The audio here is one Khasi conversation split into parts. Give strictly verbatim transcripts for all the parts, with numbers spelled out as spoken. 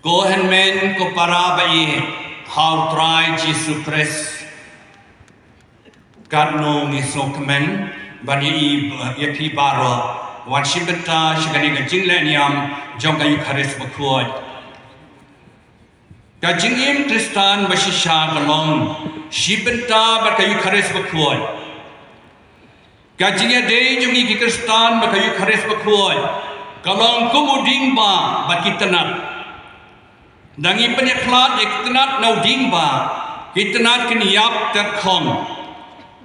Ko hynmen ko para ba ïeit ha u Trai Jisu Khrist. Katno ngi sngewkmen ban ïa i, ïa phi baroh wan shim bynta sha kane ka jingleh niam jong ka Eukharist bakhuid. Ka jingim Khristan ba shisha ka long shim bynta bad ka Eukharist bakhuid. Ka jingïadei jong ngi ki Khristan bad ka Eukharist bakhuid ka long kum u dieng ba bad ki tnat. Nda ngi pynïakhlad ïa ki tnat na u dieng ba, ki tnat kin ïap tyrkhong.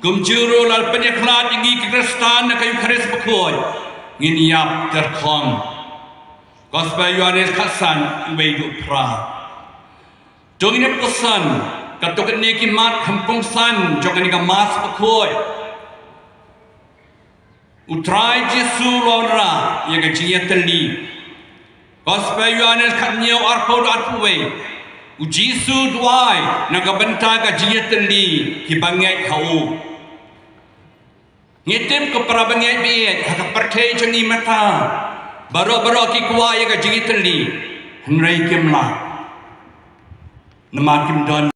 Kumjuh ruh lada pynïakhlad ïa ngi ki Khristan na ka Eukharist bakhuid ngin ïap tyrkhong. Gospel Ïoannis khatsan, uwei haduh phra. To ngin ïa pyrshang katto katne ki mat khampongsang jong kane ka Mass bakhuid. U Trai Jisu u la wanrah ïa ka jingïatylli. Gospel Ïoannis khathynñiew, arphew haduh arphew wei. U Jisu u duwai na ka bynta ka jingïatylli kiba ngeit ha u. Ngi tip ko para bangeit ba ïeit, ha ka pyrthei jong ngi mynta baroh baroh ki kwah ïa ka jingïatylli, hynrei kim lah. Namar kim don